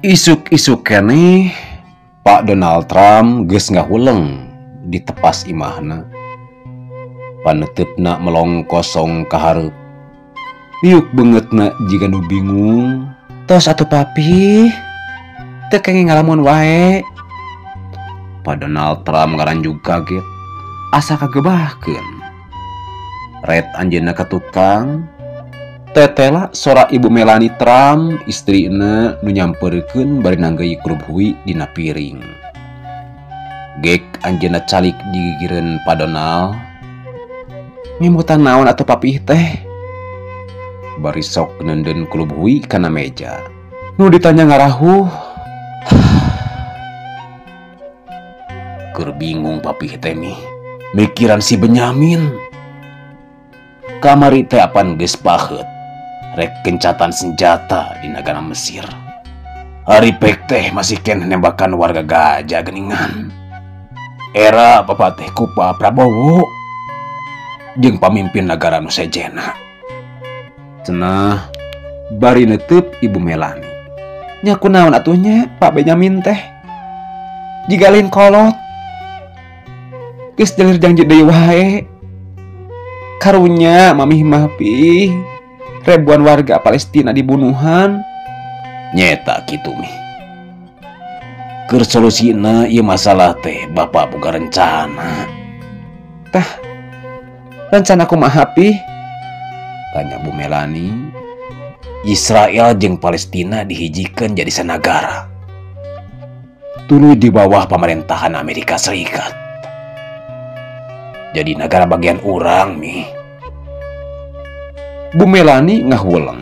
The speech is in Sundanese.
Isuk-isuk keneh Pak Donald Trump geus ngahuleng di tepas imahna. Paneuteup melong kosong ka hareup. Liuk beungeutna jiga nu bingung. Tos atuh papi, teu kenging ngalamun wae. Pak Donald Trump ngaranjug kaget, asa kagebahkeun. Ret anjeunna ka tukang. Tetela sora Ibu Melanie Trump istrina nu nyamperkeun bari nanggeuy kulub hui dina piring. Gek anjeunna calik digigireun Pak Donald. Ngemutan naon atuh papih teh? Bari sok neundeun kulub hui kana meja. Nu ditanya ngarahuh. Keur bingung papih teh mih. Mikiran si Benyamin. Kamari teh apan geus paheut. Rek gencatan senjata di negara Mesir. Ari pek teh masih keneh nembakan warga Gaza geningan. Era bapak teh ku Pak Prabowo jeung pamimpin negara nu sejena. Cenah bari neuteub Ibu Melani. Nya kunaon atuh nya Pak Benyamin teh? Jiga lain kolot. Geus jalir janji deui wae. Karunya mamih mah pi. Ribuan warga Palestina dibunuhan. Nyeta kitu mih. Keur solusina ieu masalah teh bapak boga rencana. Tah, rencana kumaha pi? Tanya Bu Melani. Israel jeung Palestina dihijikeun jadi sanagara. Tuluy di bawah pemerintahan Amerika Serikat. Jadi negara bagian urang mih. Bu Melani ngahuleng.